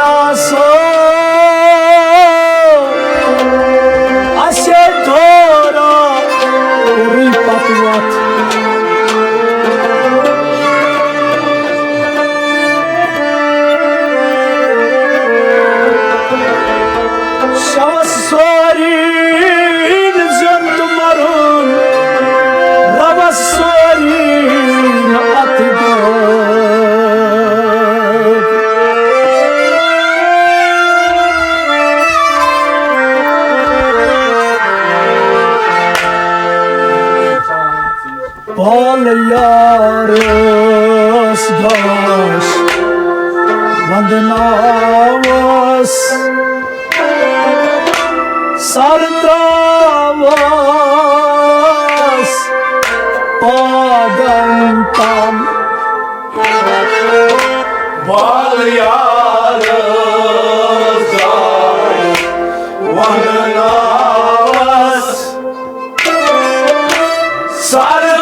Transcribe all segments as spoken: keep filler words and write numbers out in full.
آسو اسے دورا کوٚرُے پتہٕ وتھ۔ شوس سوری نہٕ زیُن تہٕ مرُن، ربس سوری نہٕ اتھٕ گوٚو۔ پال یارس گاش وندناوس، سر تراوس پادن تل۔ پال یارس گاش وندناوس، سر تراوس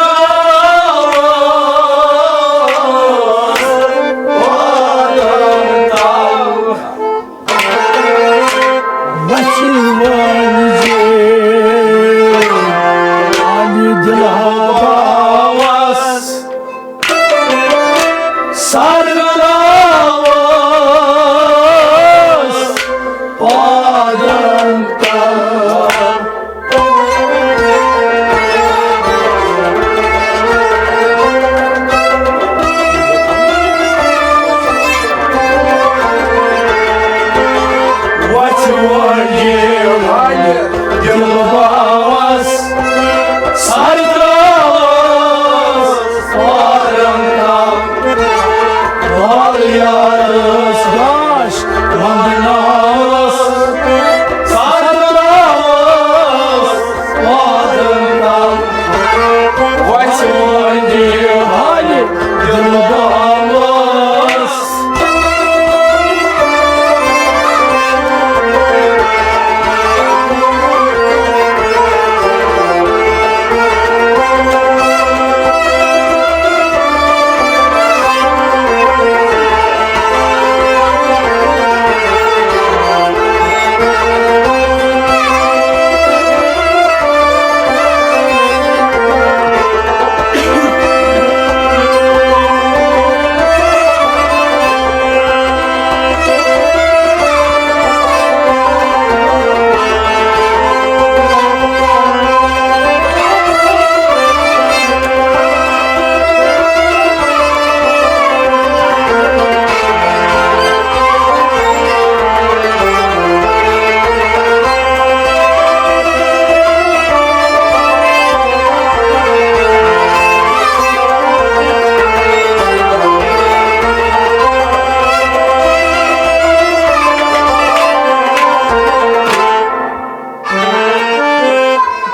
پادن تل۔ وَتھِ وٲلۍ زِ علی دِلہٕ باوَس سر تراوَس پادن تل۔ وَتھِ وٲلۍ یہِ دِلہٕ باوَس سر تراوَس پادن تل۔ وَل یارس گاش وندناوس، سر تراوس پادن تل۔ وَسہِ وٲنجہِ ہانہِ دِلہٕ باوس۔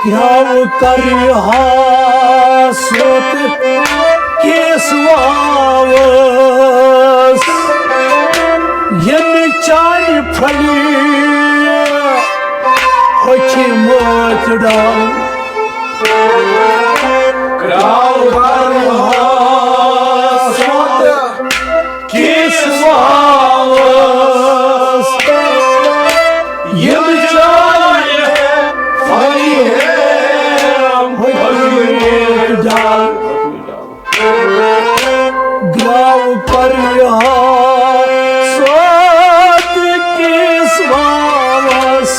گرٛاو کرِ ہا سوٚت کِس واوس، ییٚمہِ چانہِ پھلہِ ہوٚکھِ مٲتۍ ڈل۔ گرٛاو کرِ ہا سوٚت کِس واوس، یِم چانہِ پھلہِ ہٮ۪م ہوٚکھِ ڈل۔ گرٛاو پرِ ہا سوٚت کِس واوس،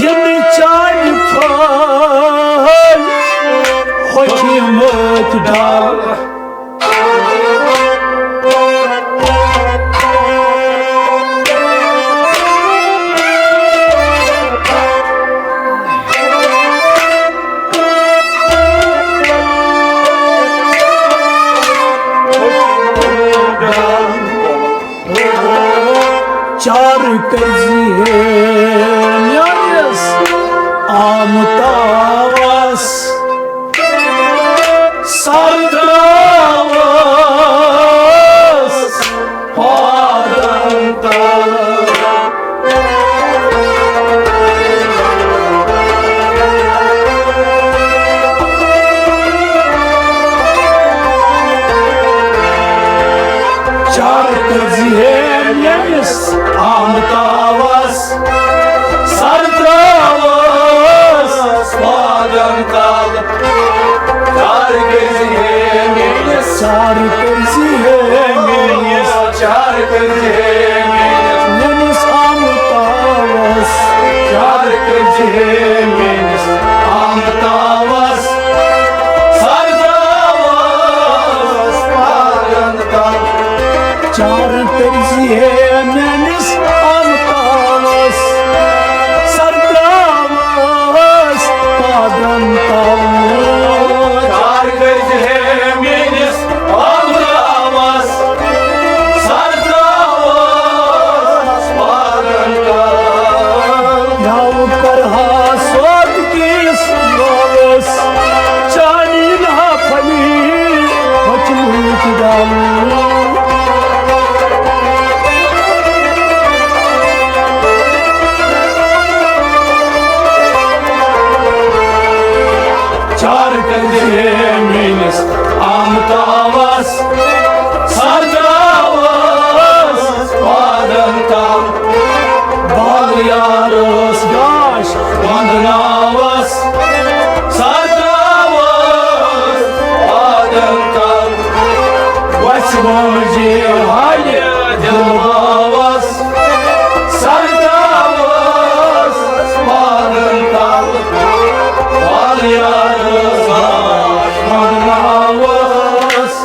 یِم چانہِ پھلہِ ہوٚکھِ مٲتۍ ڈل۔ چار کٔرزِ ہے میٲنِس آمہٕ تاوس، سر تراوس پادن تل۔ چار زِ ہے میٲنِس آمہٕ تاوس، سر تراوس پادن تل۔ چار کٔرۍ زِ ہے میٲنِس، چار کٔرۍ زِ ہے میٲنِس، چار کٔرۍ زِ ہے میٲنِس، میٲنِس آمہٕ تاوس، چار کٔرۍ زِ ہے میٲنِس آمہٕ تاوس، سر تراوس پادن تل۔ چار کٔرۍ زِ ہے میٲنِس آمہٕ تاوس، سر تراوس پادن تل۔ چار کٔرۍ زِ ہے میٲنِس آمہٕ تاوس، سر تراوس پادن تل۔ ناو کرہا سوت کِس لولس، چانی ناپھلی ہوٚچھمٕتۍ ڈل۔ چار کٔرۍ زِ ہے میٲنِس آمہٕ تاوس، سر تراوس پادن تل۔ بال یارس گاش وندناوس، سر تراوس پادن تل۔ وژھِ وٲنٛجہِ ہالہِ دِلہٕ باوس، سر تراوس پادن تل۔ بال یارس گاش وندناوس۔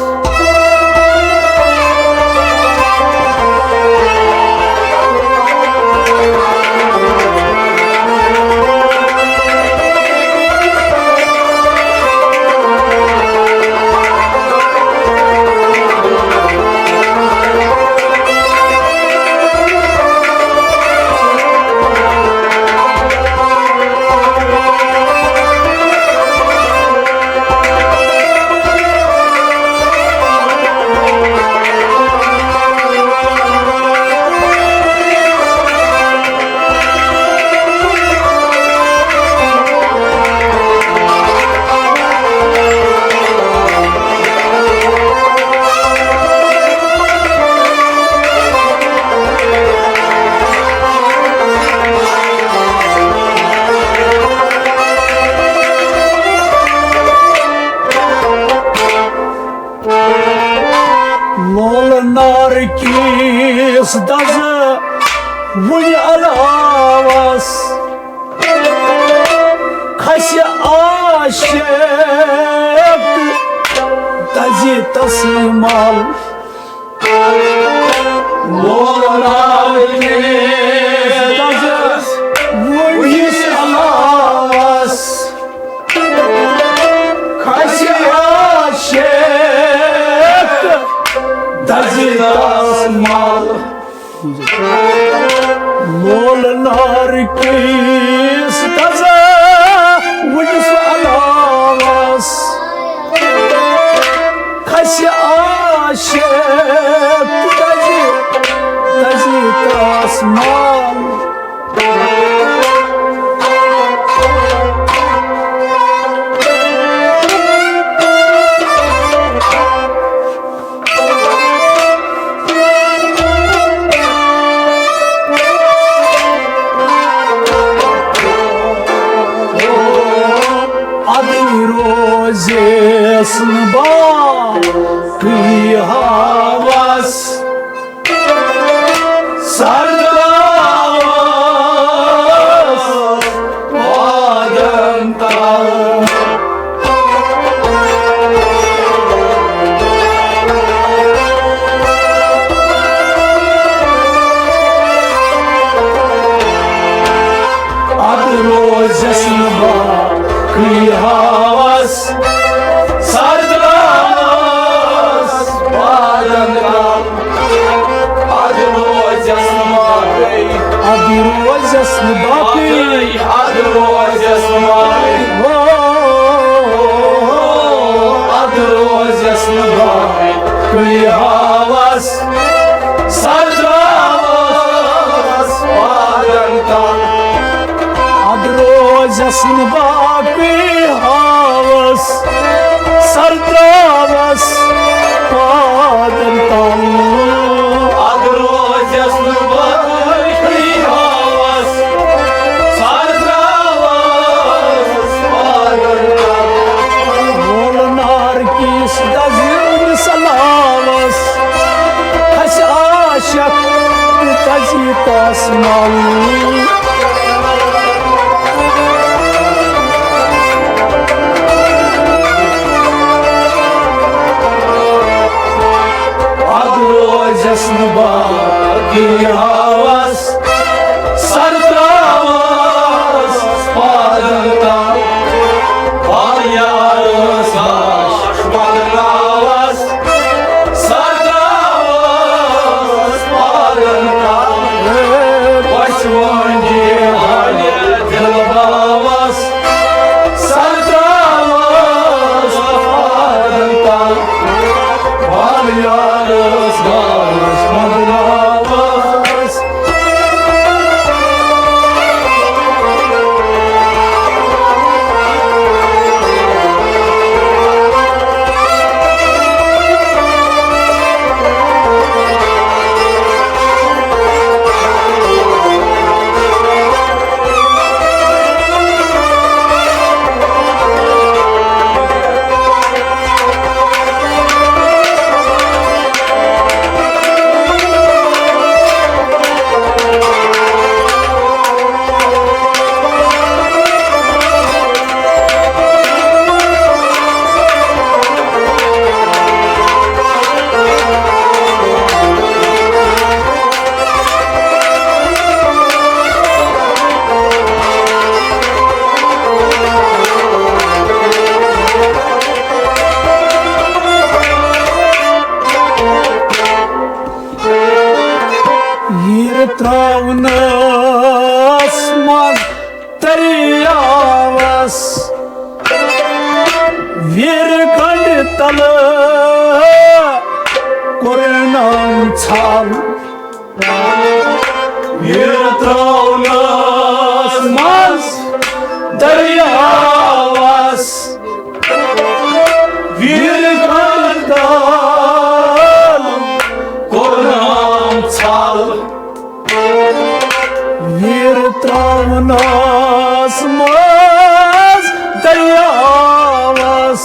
لولہٕ نارٕ کِس دزٕ وُنہِ علاوس کھسہِ عاشق دزِ تس مل۔ لولہٕ نارٕ کِس دزٕ وُنہِ علاوس کھسہِ عاشق دزِ تس مل۔ لولہٕ نارٕ کِس دزٕ وُنہِ علاوس کھسہِ عاشق دزِ، دزِ تس مل۔ ادٕ روزٮ۪س نہٕ باقٕے ہاوس۔ سر تراوس پادن تل۔ ادٕ روزٮ۪س نہٕ باقٕے ہاوس، سر تراوس پادن تل۔ ادٕ روزٮ۪س نہٕ باقٕے، ادٕ روزٮ۪س نہٕ باقٕے، ادٕ روزٮ۪س نہٕ باقٕے۔ او، ادٕ روزٮ۪س نہٕ باقٕے ہاوس، سر تراوس پادن تل۔ ادٕ روزٮ۪س نہٕ باقٕے ہاوس، سر تراوس پادن تل۔ سیٖتس مَل۔ اَدٕ روزٮ۪س نہٕ باقٕے ہاوس، سر تراوس پادن تل۔ پال یارس داش بدلاوس، سر تراوس پادن تل۔ پسوانجی حالہِ دل باوس، سر تراوس پادن تل۔ پال یارس داش بدلاوس۔ ییٖرٕ ترٛاونَس منٛز دٔریاوَس، ویٖرٕ گنٛڈٕ تَلہٕ کوٚرنَم ژھل۔ ییٖرٕ ترٛاونَس منٛز دٔریاوَس، ویٖرٕ گنٛڈٕ تَلہٕ کوٚرنَم ژھل۔ ویٖرٕ ترٛاونَس منٛز دٔریاوَس،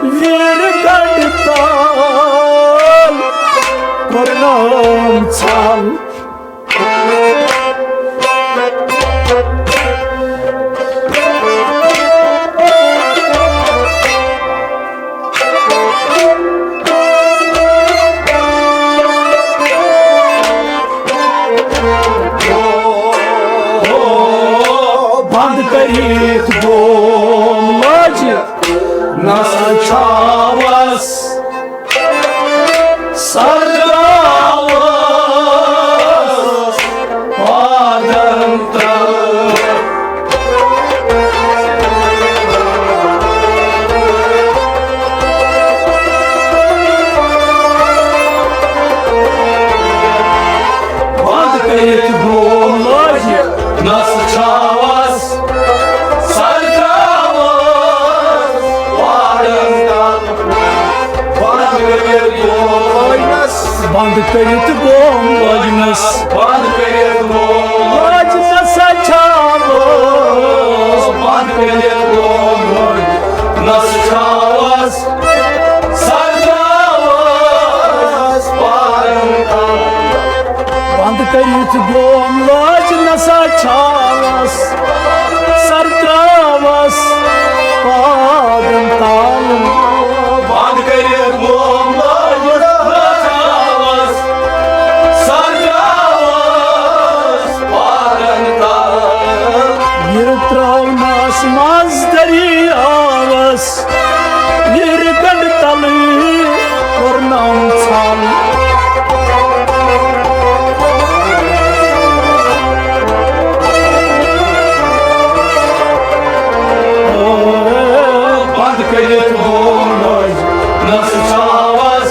ویٖرٕ گنٛڈٕ تَلہٕ کوٚرنَم ژھل۔ بنٛد کٔرِتھ گوم لٲجہِ نسا چھاوس، سر ترٛاوس پادن تل۔ بنٛد کٔرِتھ گوم لٲجہِ نسا چھاوس، سر ترٛاوس پادن تل۔ بنٛد کٔرِتھ گوم لٲجہِ نسا۔ بنٛد کٔرِتھ گوم لٲجہِ نسا۔ بنٛد کٔرِتھ گوم لٲجہِ نسا چھاوس۔ بنٛد کٔرِتھ گوم لٲجہِ نسا چھاوس۔ سر ترٛاوس پادن تل۔ بنٛد کٔرِتھ گوم لٲجہِ نسا چھاوس۔ سر ترٛاوس پادن تل۔ بنٛد کٔرِتھ گوم لٲجہِ نسا چھاوس۔ سر ترٛاوس پادن تل۔ ییٖرٕ ترٛاونَس منٛز دٔریاوَس، ییٖرٕ گنٛڈٕ تَلہٕ کوٚرنَم ژھل۔ بنٛد کٔرِتھ گوم لٲجہِ نسا چھاوس،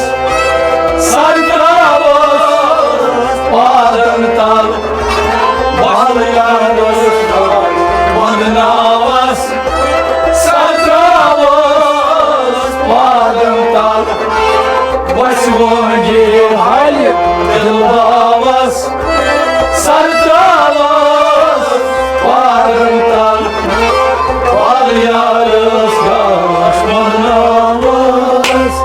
سر ترٛاوس پادن تل۔ بال یارس داش بدلاوس، سر ترٛاوس پادن تل۔ وسہِ وٲنجہِ حالہِ دل باوس، سر ترٛاوس پادن تل۔ بال یارس داش بدلاوس۔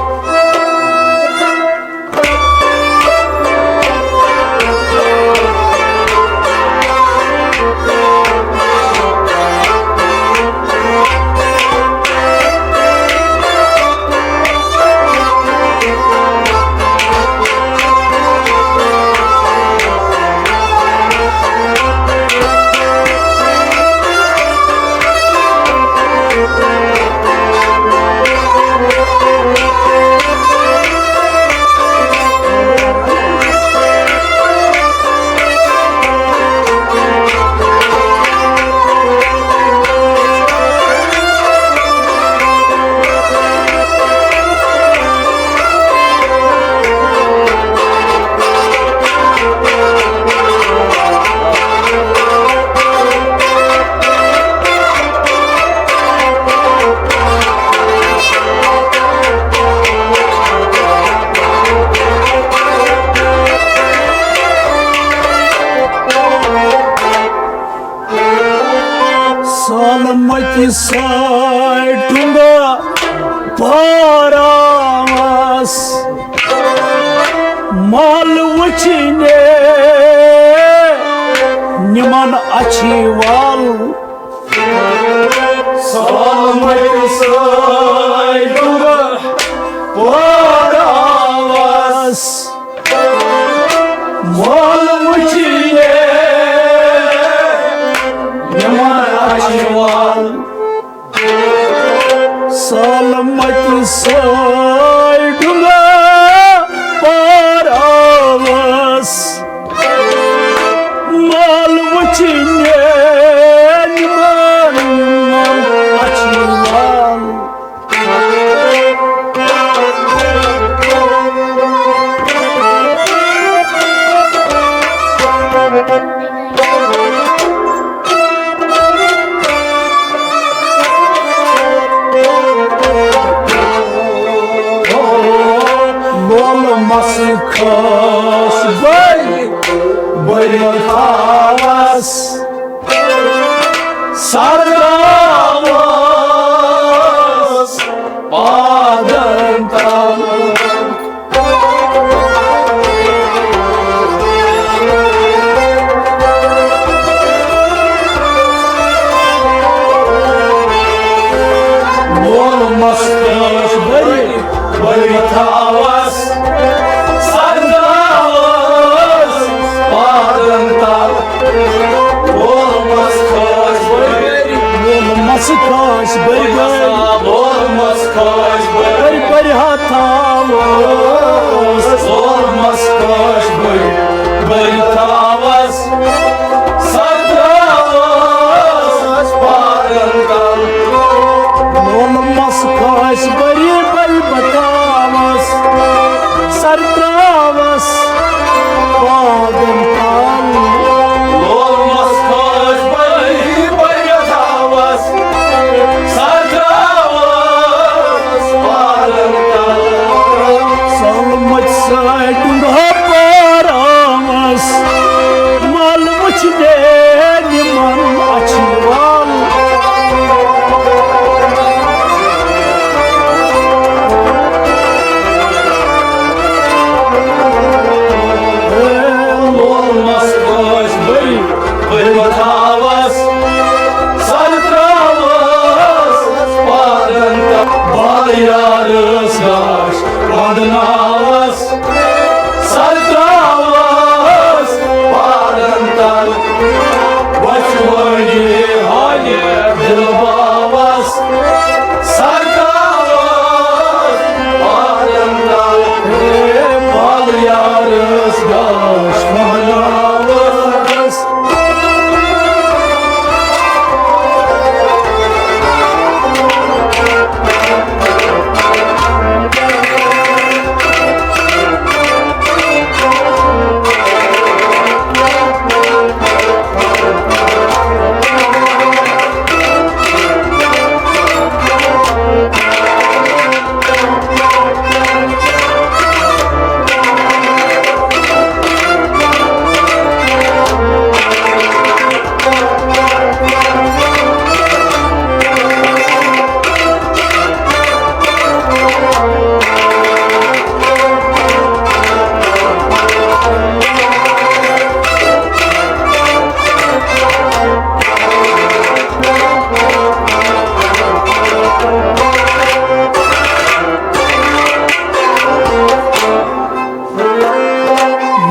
ساے ڈُنٛگا پاراوس، مال وٕچھنہِ نِمن اچھی وال۔ سالمت ساے ڈُنٛگا پاراوس، مال وٕچھنہِ نِمن اچھی وال۔ سالمت ساے ڈُنٛگا پاراوس، مال وٕچھنہِ نِمن اچھی وال۔ لولہٕ مسہٕ کھٲس بٔرۍ بٔرۍ تھاوس، سر ترٛاوس پادن تل۔ لولہٕ مسہٕ کھٲس بٔرۍ بٔرۍ تھاوس، سر ترٛاوس پادن تل۔ لولہٕ مسہٕ کھٲس بٔرۍ، لولہٕ مسہٕ کھٲس بٔرۍ بٔرۍ، لولہٕ مسہٕ کھٲس بٔرۍ بٔرۍ ہا تھاوس۔ لولہٕ مسہٕ کھٲس بٔرۍ بٔرۍ تھاوس، سر ترٛاوس پادن تل۔ لولہٕ مسہٕ کھٲس بٔرۍ بٔرۍ بہٕ تھاوس، سر ترٛاوس پادن تل۔ لولہٕ مسہٕ کھٲس بٔرۍ بٔرۍ بہٕ تھاوس، سر ترٛاوس پادن تل۔ سالمت ساے ڈُنٛگا پاراوس، مال وٕچھنہِ نِمن اچھی وال۔ لولہٕ مسہٕ کھٲس بٔرۍ بٔرۍ بہٕ تھاوس، سر ترٛاوس پادن تل۔ بال یارس گاش ونٛدناوس، سر ترٛاوس پادن تل۔ وۄژھِ وٲنجہِ ہانہِ دِل باوس، سر ترٛاوس پادن تل۔ ہے بال یارس گاش ونٛدناوس۔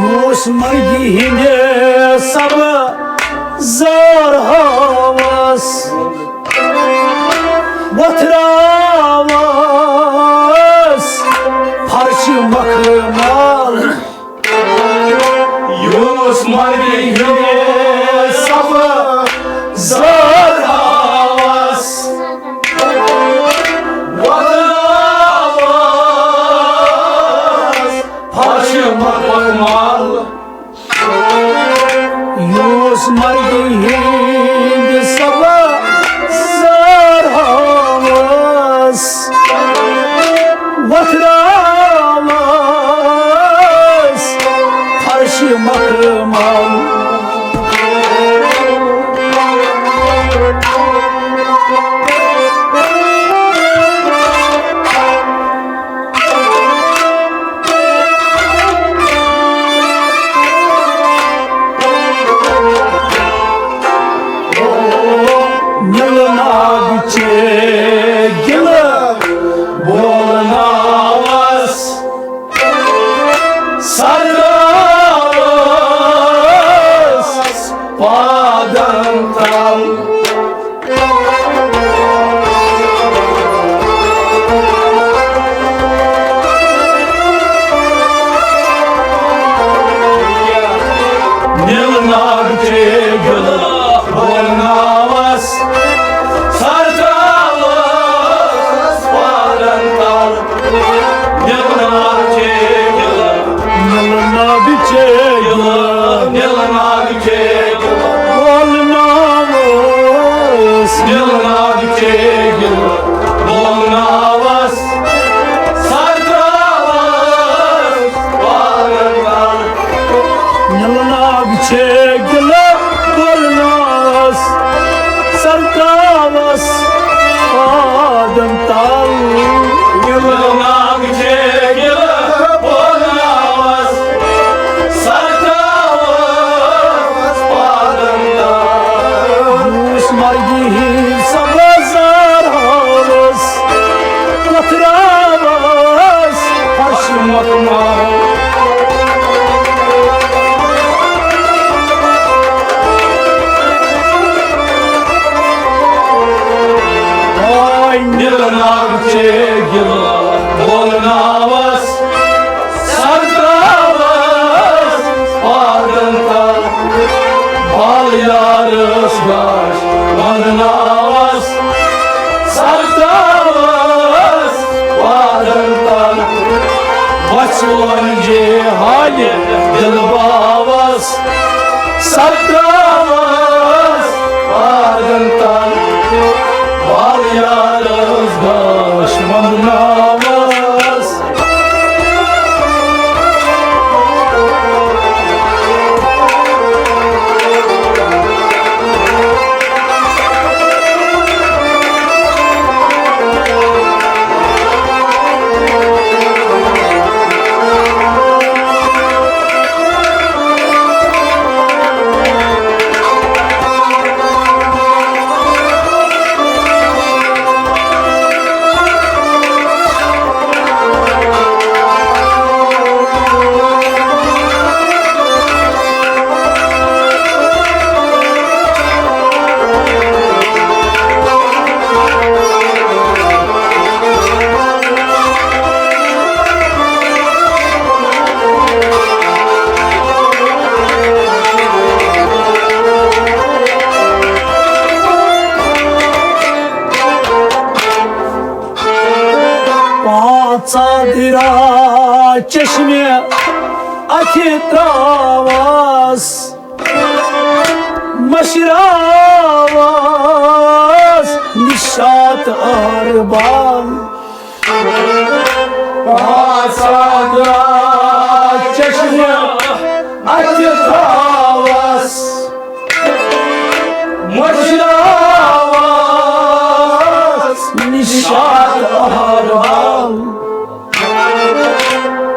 یوٗس مرگہِ ہِنٛدِ سبہٕ زار ہاوس، وۄتھراوس فرشہِ مخمل۔ یوٗس مرگہِ ہِنٛدِ سبہٕ زار ہاوس، وۄتھراوس فرشہِ مخمل۔ یوٗس مرگہِ ہِنٛدِ سبہٕ زار ہاوس، وۄتھراوس فرشہِ مخمل۔ ترٛاوس پادن تل۔ نیل ناگ چے گِلہٕ بولناوس، سر ترٛاوس پادن تل۔ نیل ناگ چے گِلہٕ، نیل ناگ چے گِلہٕ، نیل ناگ چے گِلہٕ بولناوس، نیل ناگ چے گِلہٕ بولناوس، سر ترٛاوس پادن تل۔ نیل ناگ چے گِلہٕ بولناوس، سر ترٛاوس پادن تل۔ نیل ناگ چے گِلہٕ بولناوس، سر ترٛاوس پادن تل۔ روٗس مرگہِ ہِنٛدۍ سبزار ہاوس، پتھراوس فرش مخمل۔ آے نیل ناگ چے گِلہٕ بولناوس، سر ترٛاوس پادن تل۔ بال یارس گاش ونٛدناوس، سر ترٛاوس پادن تل۔ بچھ وۄنجہِ حالہِ دِل باوس، سر ترٛاوس پادن تل۔ بال یارس گاش ونٛدناوس۔ پانٛژھ ژادرا چشمہِ اَتھِ ترٛاوس، مٔشراوس نِشاط اہربل۔ پانٛژھ ژادرا چشمہِ اَتھِ تھاوس، مٔشراوس نِشاط اہربل۔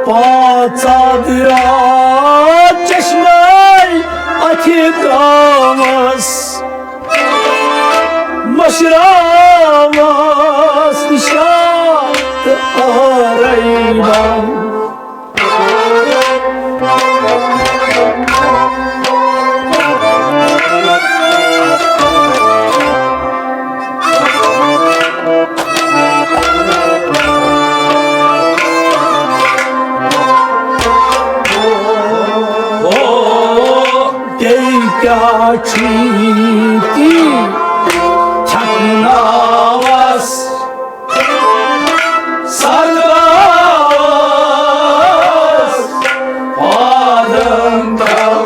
پانٛژھ ژادرا چشمے اَتھِ ترٛاوس، مٔشراوس نِشاط اہربل۔ بیٚیہِ کیٛاہ چھُے تی چھکناوس؟ سر ترٛاوس پادن تل۔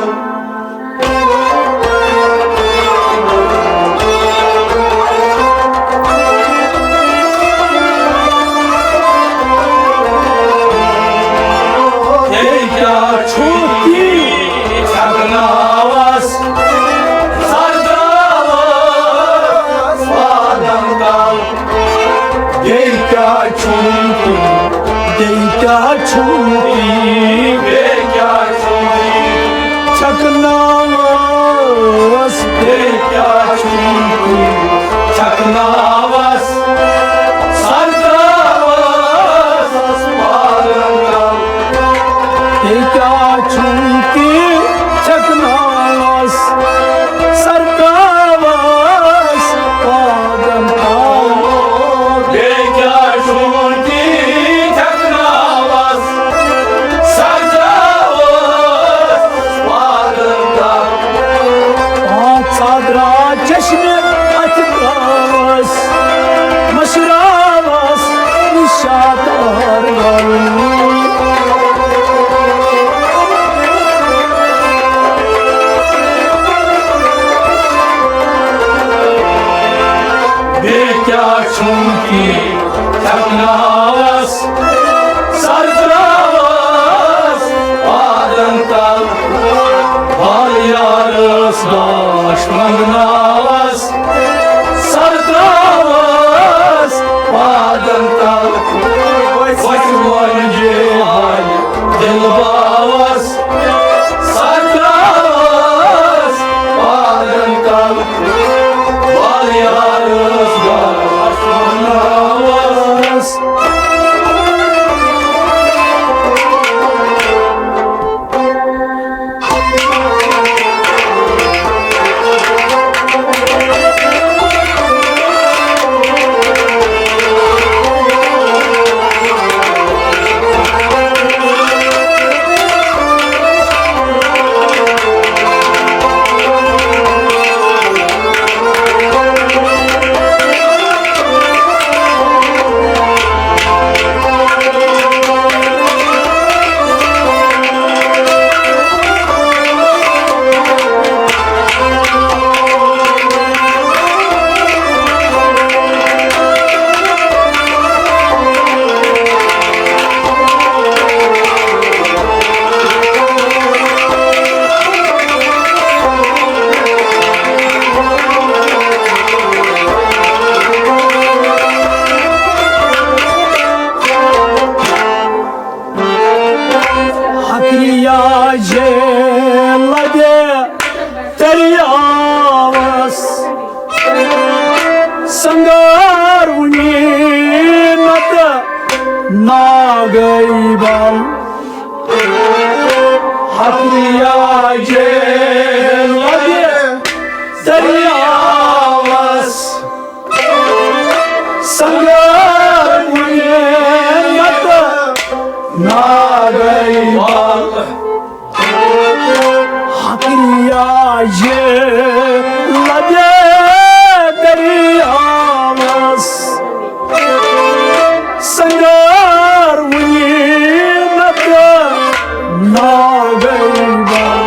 ہے کیٛاہ چھُ تی چھکناوس، سر ترٛاوس پادن تل۔ بیٚیہِ کیٛاہ چھُم تہِ، بیٚیہِ کیٛاہ چھُم تہِ، بیٚیہِ کیٛاہ چھُم تہِ چھکناوس، بیٚیہِ کیٛاہ چھُم تہِ چھکناوس، سر ترٛاوس پادن تل۔ بیٚیہِ کیٛاہ چونکہ چھکناوس سر تراوس پادن تل۔ بیٚیہِ کیٛاہ چونکہ چھکناوس سر تراوس پادن تل۔ پانٛژھ ژادرا چشمہِ اَتھِ تراوس، مٔشراوس نِشاط اہروَل۔ بیٚیہِ کیٛاہ چھُم کینٛہہ چھکناوس، سر تراوس پادن تل، بال یارس داش منگناوس، سر تراوس پادن تل، وچھ وۄنۍ جے حالہِ دل باوس، سر تراوس پادن تل، بال یارس داش منگناوس۔ حقریا جے لبے دریاوس، سنگار وُنی نتہٕ ناگے بل۔ حقریا جے لبے دریاوس، سنگار وُنی نتہٕ ناگے بل۔ حقریا جے لبے دریاوس، سنگار وُنی نتہٕ ناگے بل۔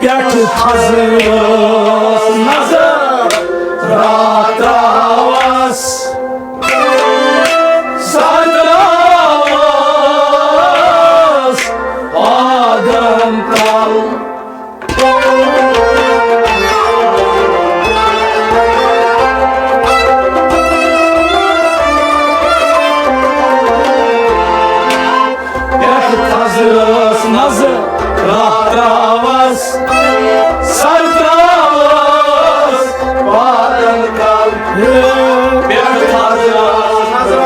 پٮ۪ٹھٕ تھزرس نظر راتھ تراوس، سر تراوس پادن تل۔ پٮ۪ٹھٕ تھزرس نظر راتھ تراوس، سر تراوس پادن تل۔ پٮ۪ٹھٕ تھزرس نظر،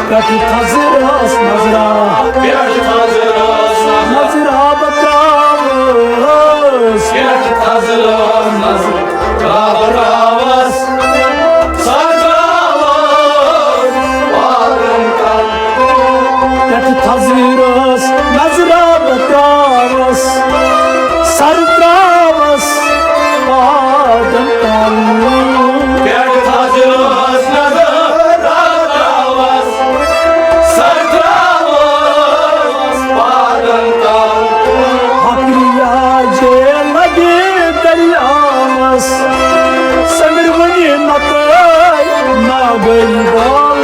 پٮ۪ٹھٕ تھزرس نظرا، پٮ۪ٹھٕ تھزرس نظرا۔ نظرا بہٕ تراوس، پٮ۪ٹھٕ تھزرس نظرا بہٕ تراوس، سر تراوس پادن تل۔ پٮ۪ٹھٕ تھزرس نظرا بہٕ تراوس، سر تراوس پادن تل۔ پٮ۪ٹھٕ تھزرس نظرا بہٕ تراوس، سر تراوس پادن تل۔ حقریا جے لبے دریاوس، سنگار وُنی نتہٕ ناگے بل۔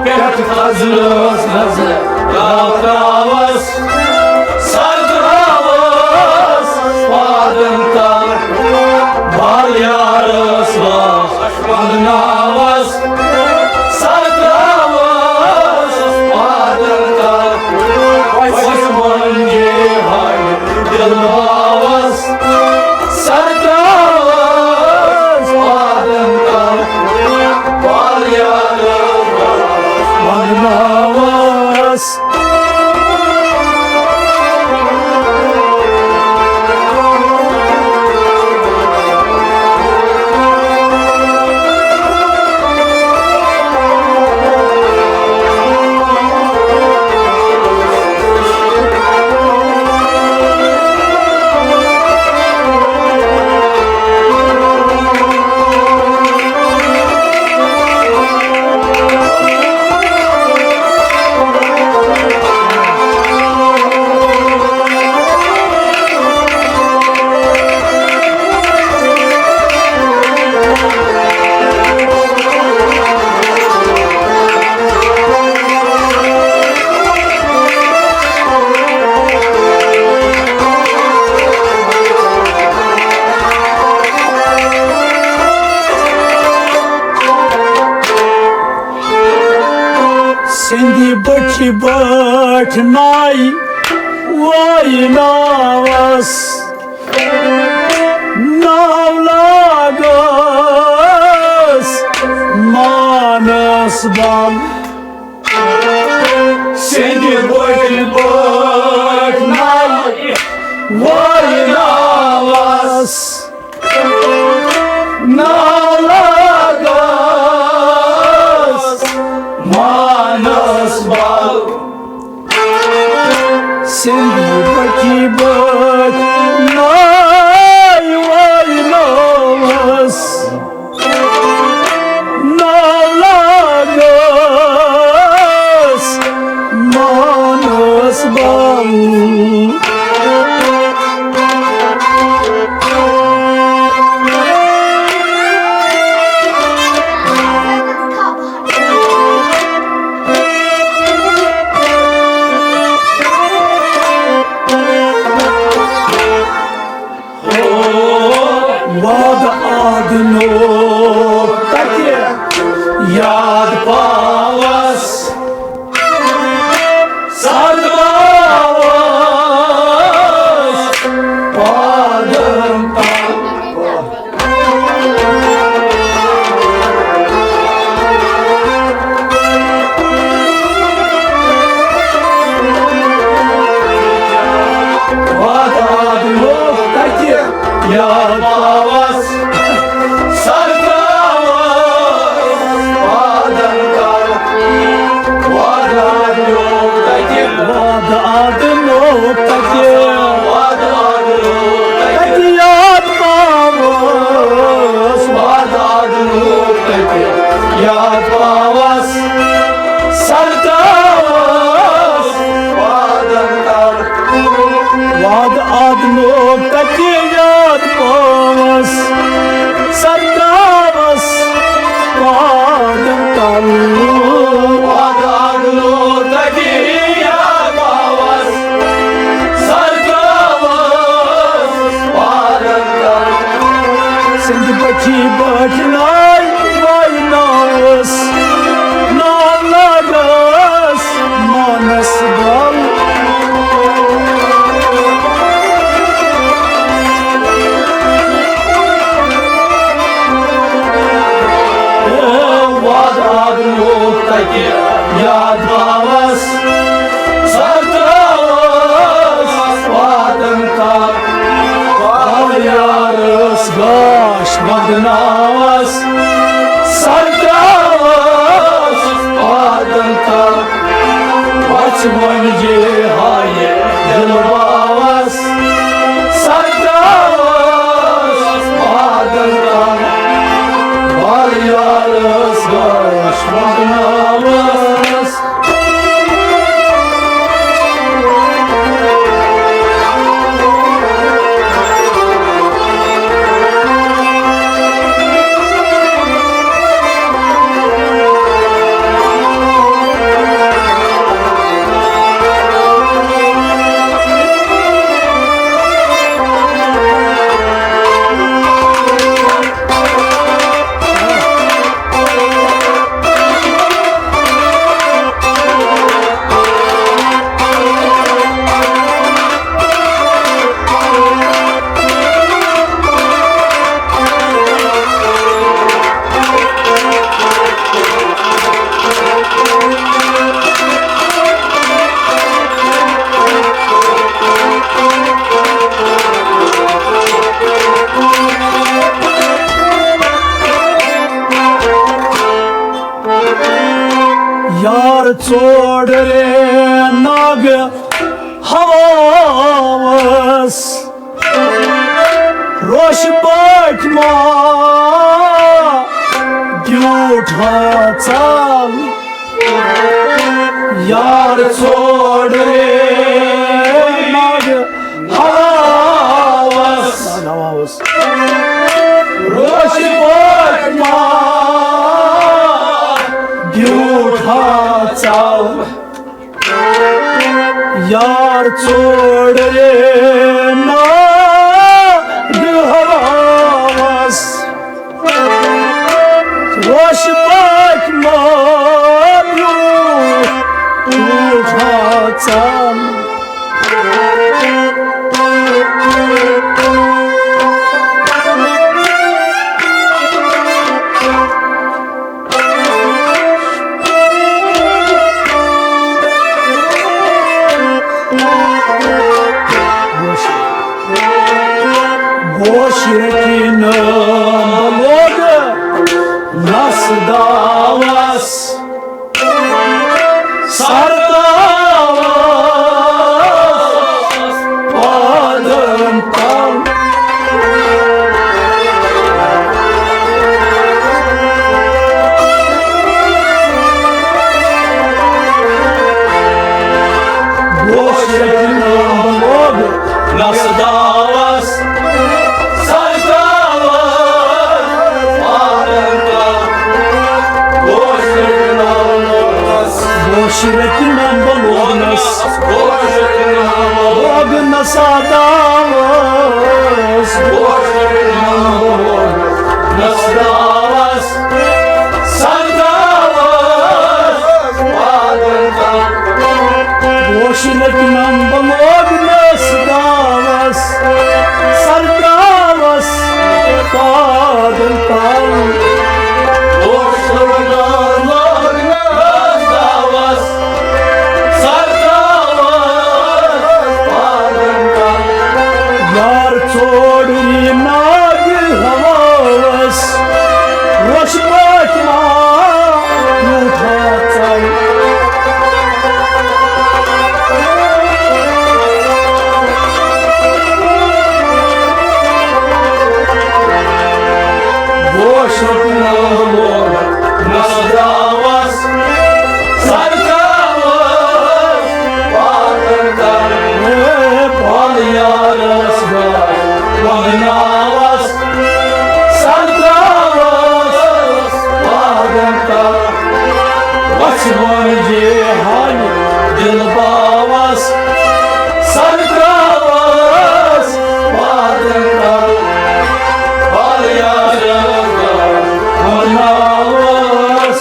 پٮ۪ٹھٕ تھزرس نظرا بہٕ تراوس، سر تراوس پادن بٲٹھۍ ناے وٲے ناوس، ناو لاگس مانس بل۔ سِنٛدِ بٔٹھۍ بٲٹھۍ ناے وٲے ناوس، ناو لاگس مانس بل۔ سِنٛدِ بٔٹھۍ بٲٹھۍ ناے وٲے ناوس، ناو لاگس مانس بل۔ وعدٕ آدنو تتہِ یاد پاوس، سرد پاوس پادن تل۔ وعدٕ آدنو تتہِ یاد پاوس، سر تراوس پادن تل۔ وعدٕ آدنو تتہِ، وعدٕ آدنو تتہِ، وعدٕ آدنو تتہِ یاد پاوس، وعدٕ آدنو تتہِ یاد پاوس، سر تراوس پادن تل۔ وعدٕ آدنو تتہِ یاد پاوس، سر تراوس پادن تل۔ وعدٕ آدنو تتہِ یاد پاوس، سر تراوس پادن تل۔ سِنٛدِ بٔٹھۍ بٲٹھۍ ناے وٲے ناوس، ناو لاگس مانس بل۔ وعدٕ آدنو تتہِ یاد پاوس، سر تراوس پادن تل۔ بل یارس گاش ودناوس، سر تراوس پادن تل۔ وژھ ونجے ہایہِ دل باوس، سر تراوس پادن تل۔ بل یارس گاش ودناوس۔ یار ژوڑ رے ناگ ہواوس، روش پٲٹھۍ ما بیوٗٹھ ژل۔ یار ژوڑ رے ناگ ہواوس، روش پٲٹھۍ ما بیوٗٹھ ژل۔ یار ژوڑ رے ناگ ہواوس، روش پٲٹھۍ ما بیوٗٹھ لوگ نس داوس سر داوس پادن تل۔ گوش لوگ نس داوس سر داوس پادن تل۔ گوش لوگ نس گوش رٹنم بلوگنس۔ لوگنس داوس۔ نس داوس سر داوس پادن تل۔ گوش رٹنم بلوگنس داوس۔ سر داوس پادن تل۔ اوس لوگنس داوس سر داوس پادن تل۔ یار ژوڑ یہِ ناگہٕ ہواوس، وۄش پٲٹھۍ ما یوٗتاہ ژل۔ گوش رٹنم بلوگنس داوس۔ سر داوس پادن تل۔ اے پال یارس گاش وگناوس۔ سر داوس پادن تل۔ وچھ وٲنجے ہانہِ دل باوس۔ سر داوس پادن تل۔ پال یارس گاش وگناوس۔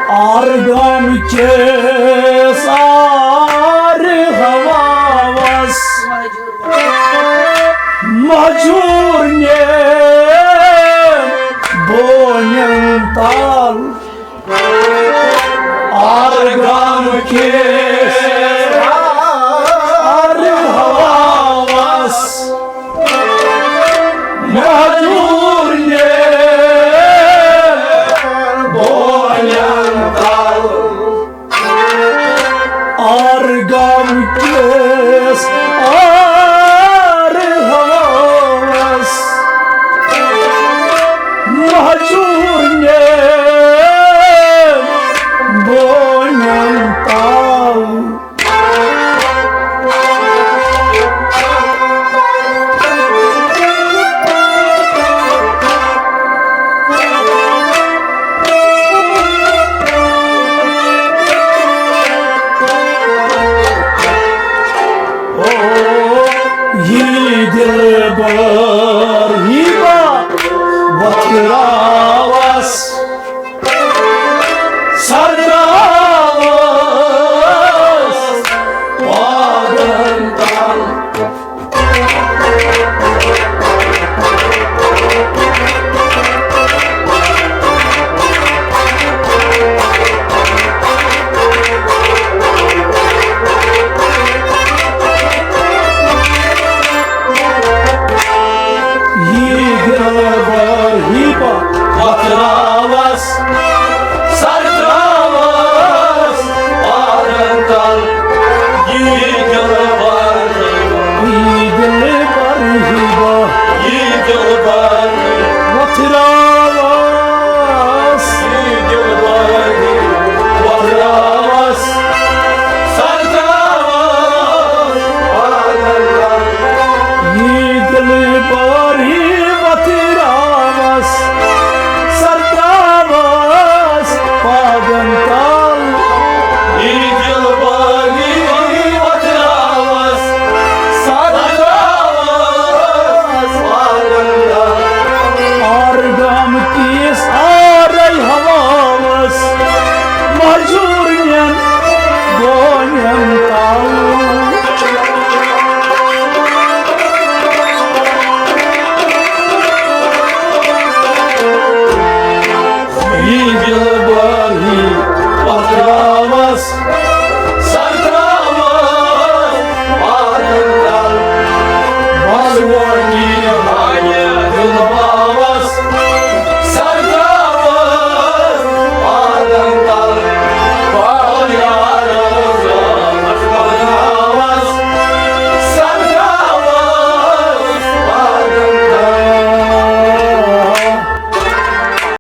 آرگام کِس آر ہواوس مہجور نے بونین تل۔ آرگام کِس آر ہواوس مہجور نے بونین تل۔ آرگام کِس آر ہواوس مہجور نے بونین تل۔ یی دلبر یی با وتراوس۔ سر داوس پادن تل۔ یی دلبر یی با ترٛاو